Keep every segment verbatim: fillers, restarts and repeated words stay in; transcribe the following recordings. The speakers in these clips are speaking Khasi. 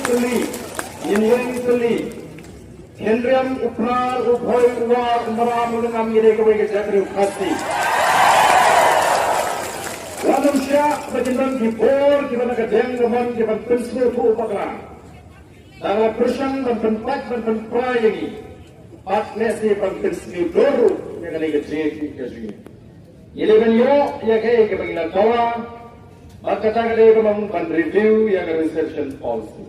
Tylli, ngin ïeng tylli. Khynriam, u Pnar, u Bhoi, u War, u Maram, u Lyngngam, ngi dei kawei ka jaitbynriew Khasi. Wat nym shah ba kin don ki bor kiba na ka diang ka mon kiban pynsngewthuh bakla. Tang la pyrshang ban pynpait ban pynpra ïa ngi. Bad lehse ban pynsngewdor ruh ïa kane ka jingïakhih ka jong ngi. Ngi dei ban ïoh ïa kaei kaba ngi la dawa. Bad kata ka dei ban long ban review ïa ka reservation policy.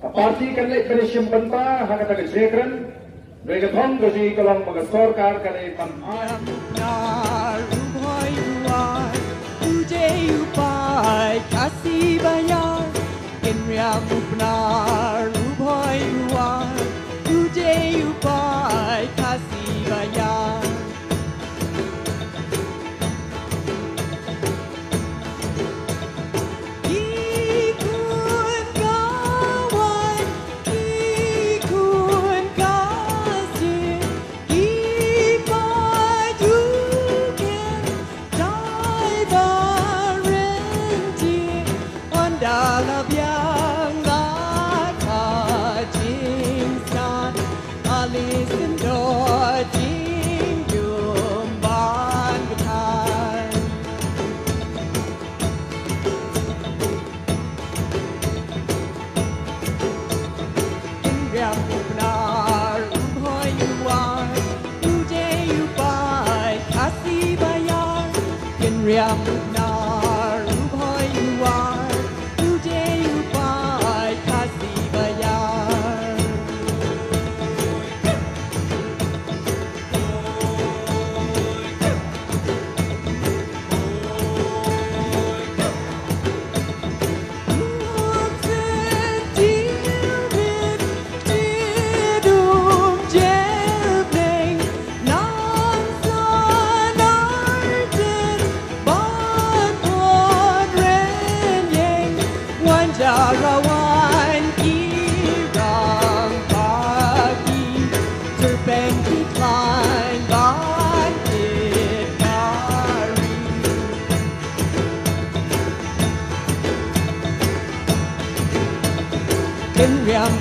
Ka party kan leit ban ïashim bynta ha kata ka jingïakren. Hynrei ka thong ka jong ngi ka long ba ka sorkar ka dei ban ai. Nar u Bhoi u War, u dei u paid Khasi Baïar. Khynriam, u Pnar, u Bhoi u War, u dei u paid Khasi Baïar. Ki khun ka wan, ki khun ka sir, ki paid u ker, dei ba ryntier. Ynda la biang la ka jingstad, ale sngewdor jingjum ban batai. Khynriam, u Pnar, u Bhoi u War, u dei u paid Khasi Baïar. Khynriam, u Pnar, u Bhoi u War, u dei u paid Khasi Baïar. Wan jarawan ki rang pagi, terpeng ki klan ban kit kari. Khynriam,